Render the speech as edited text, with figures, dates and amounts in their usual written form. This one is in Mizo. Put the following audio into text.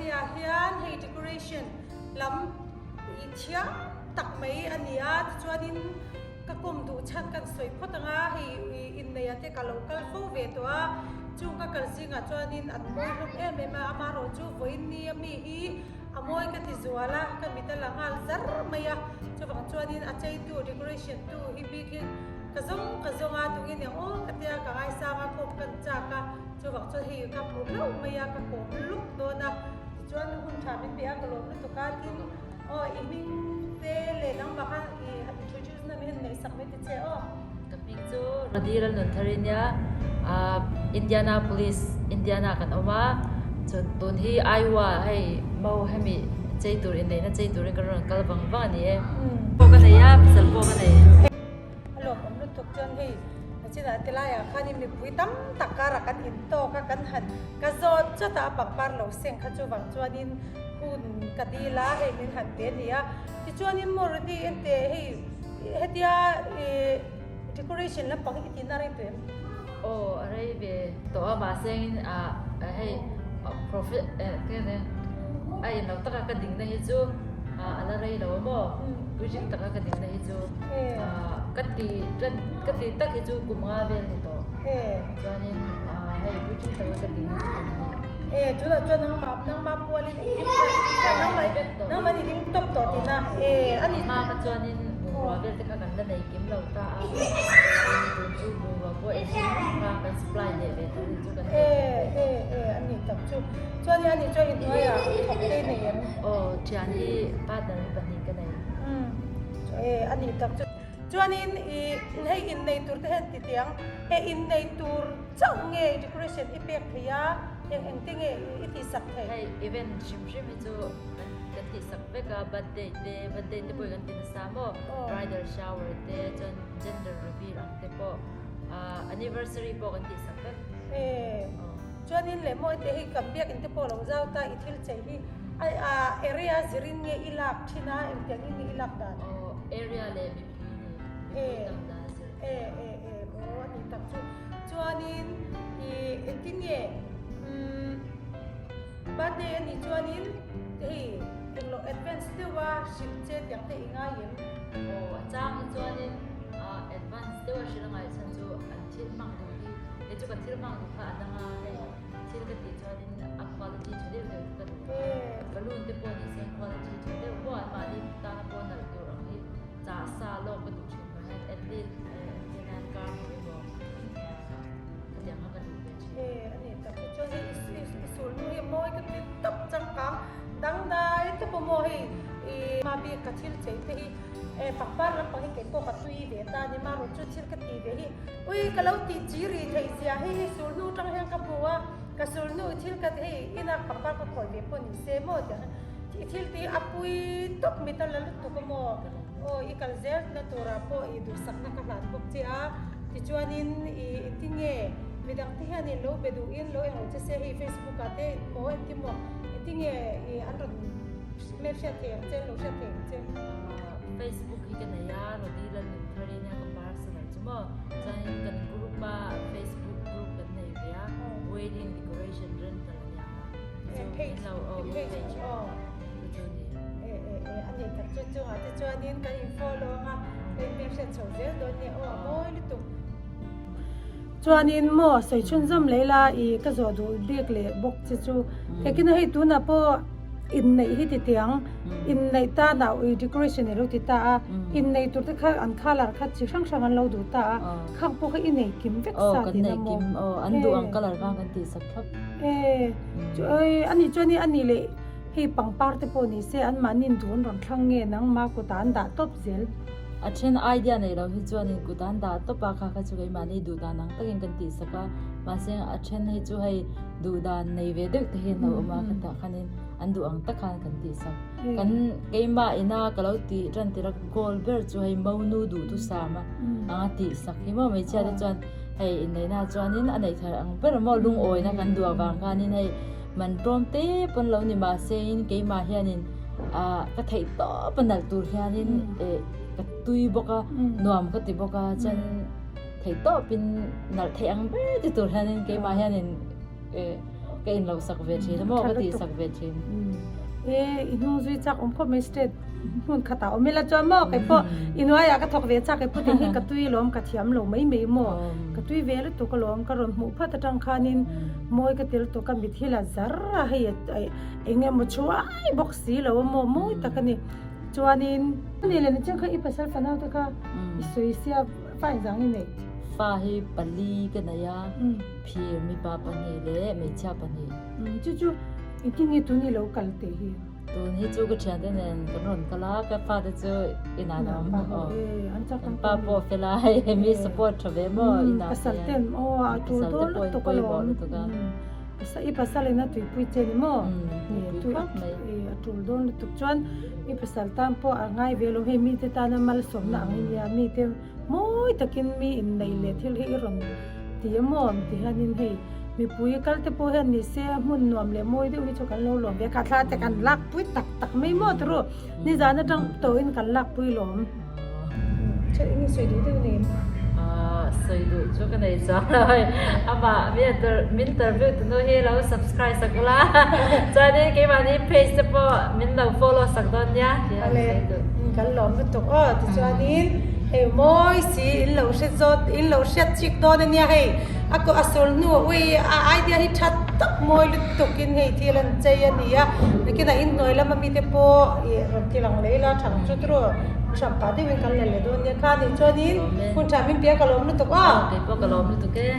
Hei ah hian hei decoration lam ih thiam tak mai a ni a tichuanin ka kawm duh chhan kan sawi phawt ang a hei ih inneih ah te ka lo kal fo ve tawh a chung ka kal zingah chuanin an mawi hlawm em em a amaherawh chu vawiin ni a mi hi a mawi ka ti zual a ka mit a la nghal zar mai a chuvang chuanin a cheitu decoration tu hi bik hi ka zawng ka zawng a tungin eng aw ka tia ka ngaisang a khawm kan chak a. Chuvang chuan hei ka hmu hlauh mai a, ka kawm luk dawn a, tichuan hun tha min pe a, ka lawm lutuk a, tin aw i hming te leh nangmah kha i introduce na min han ngaihsak mai ta che aw. Ka hming chu Rodi Lalnunthar i nia, Indianapolis, Indiana kan awm a, chuan tun hi Iowa hei Mo hemi chei tur inneihna chei turin ka rawn kal vang vang a ni e. Pawh ka nei a, pasal pawh ka nei. A lawmawm lutuk chuan hei chinah ti laiah khanin mipui tam tak karah kan intawk a, kan han ka zawt chawt a, a pangpar lo seng kha chuvang chuanin hun ka dil a, hei min han pe a ni a. Tichuanin maw Rudy enteh hei hetia ih decoration lampang hi i tihna rei tawh em? Aw a rei ve tawh a mahse engin ah hei profit eh keng a inlo taka ka dingna hi chu a la rei lo a maw puitling taka ka dingna hi chu ka ti ka ti tak hi chu kum nga vel ni tawh chuanin hei puitling taka ka ding hi chu kum hnih. E tunah chuan nangmah nangmah pualin i ding nangmah nangmah i ding tawp tawh tihna e a ni. Hma kha chuanin bungrua vel te kha kan la nei kim lo ta a tun chu bungrua pawh engkim kha kan supply leh ve tur hi chu kan nei kim ve tawh. E e e a ni tak chu. Chuan i ani chuan inhnuaiah thawk te nei em? Aw, thian hi partner hi pahnih ka nei. Umm, e a nih tak chu. Chuanin i hei innei tur te hian ti tiang, e innei tur chauh nge decoration i pek thei a, eng eng te nge i tihsak thei? Hei event hrim hrim hi chu kan kan tihsak vek a, birthday te, birthday te pawh hi kan ti nasa maw, bridal shower te chuan gender reveal ang te pawh, anniversary pawh kan tihsak vek. E. Chuanin leh mawi te hi kan biakinn te pawh lo zau ta i thil chei hi a area zirin nge i lak thin a engtiang in nge i lak dan? Aw area leh mipui ni mipui tam dan a zir. E e e aw a ni tak chu. Chuanin i engtin nge umm birthday a nih chuanin hei englo advance deuha hrilh che tiang te i ngai em? Aw a chang hi chuanin advance deuha hrilh a ngaih chhan chu an thil hmang duh hi Kei chu ka thil hmang duh kha a dang a, hei thil ka tih chuanin a quality tha deuh deuh chu ka duh a, balloon te pawh ni se quality tha deuh pawh an mahni tana pawh nalh tur ang hi chah sa lawk ka duh thin vang hian at least entir nan car hmuh emaw khatiang kha ka duh ve thin. E a ni tak chu chuan hei i sulhnu hi mawi ka ti tawp changkang dangdai te pawh maw hei i mah bik ka thil chei te hi e pangpar lampang hi kei pawh ka tui ve ta a ni marawh chu thil ka ti ve hi Ui ka lo tih chi ri theih zia hei hi sulhnu tang hian ka hmu a, ka sulhnu thil ka hei ina pangpar ka khawi ve pawh ni se maw tiang hian i thil tih a pui tawp mit a la lutuk a maw aw i kal zel na turah pawh i duhsakna ka hlan bawk che a tichuanin i engtin nge midang te hianin lo be duhin lo englo che se hei facebook ah te maw engtin maw engtin nge i an rawn hmelhriat thei ang che an lo hriat thei ang che. Facebook hi ka nei a, Rodi Lalnunthari nia ka personal chu maw chuanin kan group a facebook group kan nei ve a wedding decoration rental ania chu page lo aw page aw chu chu ni e e e ani tak chu chungah te chuanin kan in follow anga kan in hmelhriat chho zel dawn nia aw a mawi lutuk chuanin maw sawi chhunzawm leh ila i ka zawh duh bik leh bawk che chu kekina hei tunah pawh Inneih hi ti tiang, inneih tanah ui decoration i lo ti ta a, inneih tur te kha an colour kha chi hrang hrang an lo duh ta a, khang pawh kha i nei kim vek sa tihna maw? Aw kan nei kim aw, an duh ang colour khan kan tih sak thlap. E, chu oi ani chuan i ani leh hei pangpar te pawh ni se anmahni duh an rawn thlang nge nangma kutah an dah tawp zel. A then idea nei lo hi chuanin kut an dah tawp a, kha kha chu keimahni duh dan ang takin kan tih sak a, mahse a then hi chu hei duh dan nei ve deuh te hian lo awm a khatah khanin an duh ang tak khan kan tih sak kan keimah ina ka lo tih tan tir a goal ber chu hei monu duh thu sam a anga tih sak hi maw hmeichhia te chuan hei inneihna chuanin a neih thar ang ber maw lungawina kan duh avang khanin hei man tlawm te pawn lo ni mahse in keimah hianin ah ka theih tawp a nalh tur hianin eh ka tui bawk a nuam ka ti bawk a chuan. Thei tawpin nalh theih ang ber ti tur hianin keimah hianin eh ka in loh sak ve thin a maw ka tih sak ve thin. E i hnung zui chak awm khawp mai state hmun khatah awm ila chuan maw kei pawh i hnuaiah ka thawk ve chak kei pawh tih hi ka tui lawm ka thiam lo mai mai maw ka tui ve lutuk alawm ka rawn hmuh phat atang khanin mawi ka ti lutuk a mit hi la zar a hei eng emaw chuai bawk si lo a maw mawi tak a ni chuanin ani leh nichin kha i pasal fanau te kha i sawi sia fa engzang i neih? Fa hi pali ka nei a. Phir mipa pahnih leh hmeichhia pahnih. Chu chu engtin nge tun i lo kal teh hi? Tun hi chu ka thiante nen kan rawn kal a, ka fate chu inah an awm aw. Kan pa pawh fel a, hei hemi support tha ve maw inah Pasal ten aw a tul dawn lutuk alawm. I pasal in a tuipui che ni maw? Tui khawp mai. A tul dawn lutuk chuan i pasal tan pawh a ngai ve lo hei mite tana malsawmna ang i nia mite Mawi takin mi inneih leh thil hi i rawn ti a maw? Ti hianin hei mipui kal te pawh hian ni se hmun nuam leh mawi deuh hi chu kan lo lawm ve a, kha thla te kan lakpui tak tak mai maw turu nizan atang tawhin kan lakpui lawm. Chhan eng nge sawi duh deuh nei? Aaa sawi duh chu ka nei chuang lo hei amah min interview tu nu hi lo subscribe sak ula chuanin keimahni page te pawh min lo follow sak dawn nia tih a sawi duh. Kan lawm lutuk aw tichuanin hei mawi si in lo hre zawt in lo hriat chik dawn ania hei a kawh a sul hnu ui a idea hi tha tak mawi lutuk in hei thil an chei a ni a nakinah in hnuai lama mite pawh ih rawn ti lang leh ila thang chu turu hram pah deuhin kan la leh dawn nia kha nih chuanin hun tha min pia ka lawm lutuk aw. Keipawh ka lawm lutuk e.